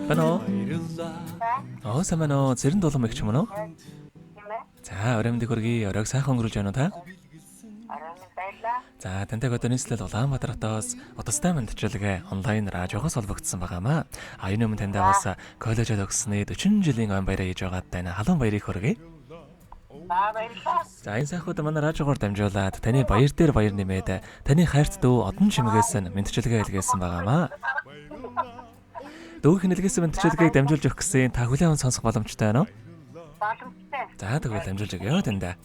Байна уу? Оо, сайн байна уу? Цэрэн дулаан мэгч юм уу? Тийм ээ. За, орой мэндийг хүргэе. Оройг сайхан өнгөрүүлж байна уу та? Орой минь баярлаа. За, тантай одоо нийслэл Улаанбаатар хотоос утастай мэндчилгээ онлайн радиогоос холбогдсон байгаамаа. А энэ өмнө тантай бас коллежид өгсөний 40 жилийн ой баяраа хийж байгаад тань халуун баярыг хүргэе. За, баярлалаа. За, энэ сайхууд манай радиогоор дамжуулаад таны баяр дээр баяр нэмээд таны хайрт дүү одон чимгээс нь мэндчилгээ илгээсэн байгаамаа. Дүүх нэлгээсэн мэндчилгээг дамжуулж өгөх гэсэн та хүлээн аван сонсох боломжтой байна уу? Боломжтой. За, тэгвэл дамжуулж өгье танд.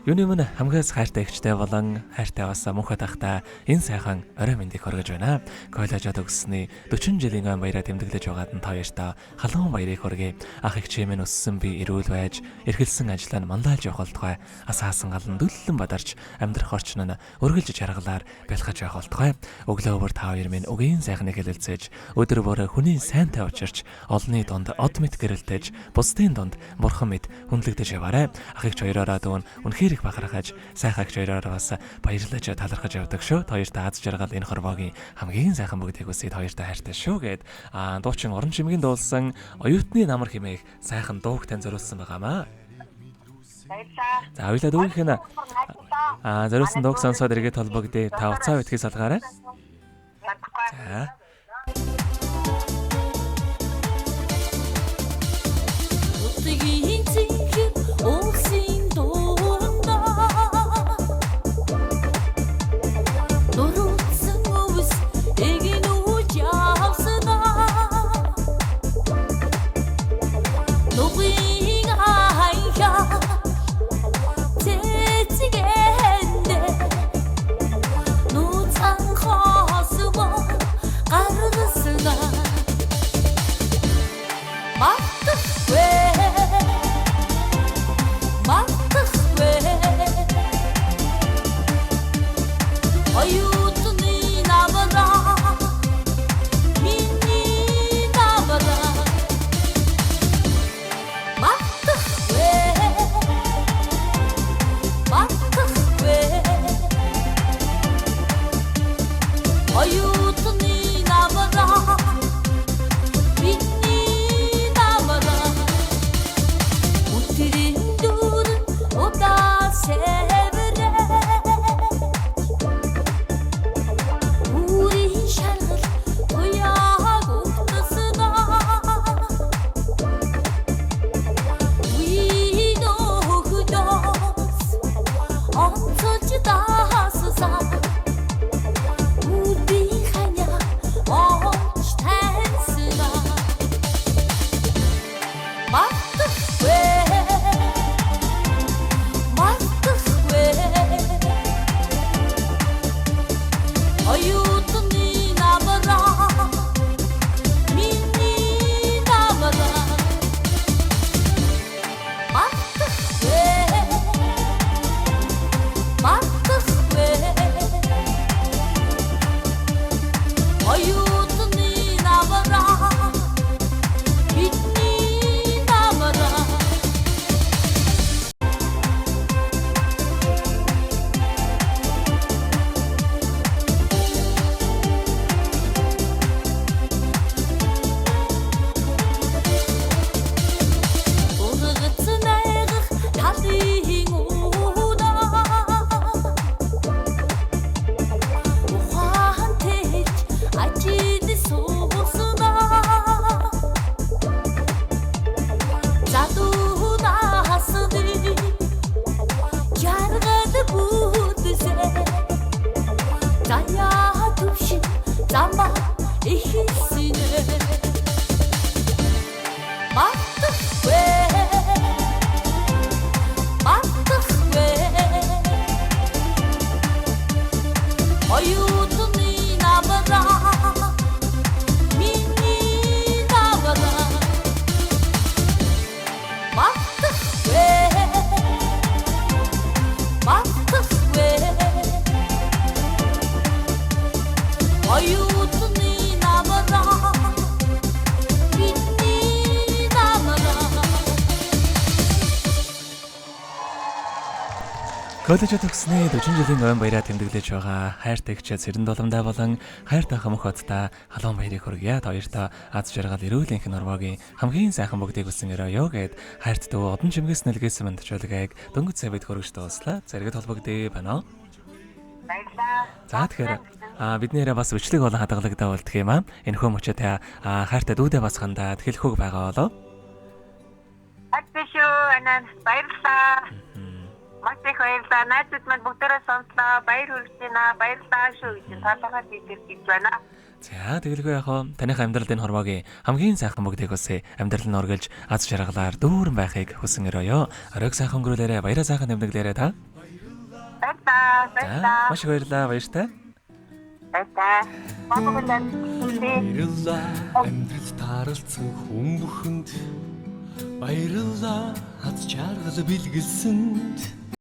Юуны өмнө хамгаас хайртай эгчтэй болон хайртай бас мөнхөд ахта энэ сайхан орой мэндийг хүргэж байна. Коллежид өгсөний 40 жилийн ой баяраа тэмдэглэж байгаад нь та хоёртаа халуун баярыг хүргэе. Ах эгч минь өссөн би эрүүл байж, эрхэлсэн ажлаа нь манлайлж явах болтугай. Асаасан галан дүллэн бадарч, амьдрах орчин нь үргэлж жаргалаар бэлхаж явах болтугай. Өглөө бүр та хоёр минь үгийн сайхныг хэлэлцээж, өдөр бүр хүний сайнтай учирч, олонний дунд од мэт гэрэлтэж, бусдын дунд бурхан мэд хүндлэгдэж яваарай. Ах эгч хоёроороо дүүн үнэхээр их бахархаж, сайхан эгч хоёроороо бас баярлаж талархаж явдаг шүү. Та хоёртаа аз жаргал энэ хорвоогийн хамгийн сайхан бүгдийг үсэд хоёртаа хайртай шүү гэд дуучин орон чимгийн дуулсан оюутны намар хэмээх сайхан дууг тань зориулсан байгаамаа. Баярлалаа. За, хоёлаа дүүгийнх нь зориулсан дууг сонсоод эргээд холбогдъё. Та уцаа битгий салгаарай. Чадахгүй. За. Утгийн цэнхэр уулсын дундаа Нурууцсан өвс эгнүүж явснаа Нугын хаяа цэцгэндэ Нууцан хосмо гаргаснаа Мартахгүй, мартахгүй. Оюутны намраа, миний намраа. Мартахгүй, мартахгүй. Оюутны намраа, бидний намраа. Өдрийн дүр удаа сэврээ. Үрийн шаргал туяаг өгтөснөө. Үеийн өхнөөс онцолж даассан. Үрдийн ханиа олж таньснаа. Мартахгүй, мартахгүй. Оюутны намраа, миний намраа. Мартахгүй, мартахгүй. Оюутны намраа, бидний намраа. Ургац найгах талын удаа Ухаан тэлж ажил сууснаа Залуу насны жаргал бүтсээ Заяа төвшин замаа эхэлсэн. Мартахгүй, мартахгүй. Оюутны намраа, миний намраа. Мартахгүй, мартахгүй. Оюутны намраа, бидний намраа. Коллежид төгссөний 40 жилийн ойн баяраа тэмдэглэж байгаа хайртай эгчээ Цэрэн доломдаа болон хайртай хомхоттой халуун баярыг хүргье. Та хоёртоо аз жаргал эрүүл энхэн нормогийн хамгийн сайхан бүгдийг хүсэн өрөөё гэд хайрт дүү одон чимгээс нэлгээсэн мандчуулгайг дөнгөж сая бид хөргөж дууслаа. Зэрэгэд холбогдъё байна уу? Баярлалаа. За тэгэхээр бидний яриа бас бичлэг болон хадгалагдаа болдго юм аа. Энэ хөө мөчөө та хайртай дүүдээ бас хандаад хэлэх үг байгаа болов? Хат биш үү анаа баярлалаа. Маш их баярлалаа. Найзууд маань бүгдээрээ сонслоо. Баяр хүргэж байна. Баярлалаа шүү гэж талархаж идэх гэж байна. За тэгэлгүй яах вэ? Таных амьдралд энэ хормогийн хамгийн сайхан бүгдийг хүсье. Амьдрал нь үргэлж аз жаргалаар дүүрэн байхыг хүсэн өрөөё. Оройг сайхан өнгөрүүлээрэй. Баяраа сайхан тэмдэглээрэй та. Баярлалаа. За Баярлалаа. маш их баярлалаа. Баяртай. Баярлалаа. Баярлалаа. Баярлалаа амьдрал тааралцсан хүн бүхэнд. Баярлалаа аз жаргал бэлгэлсэнд.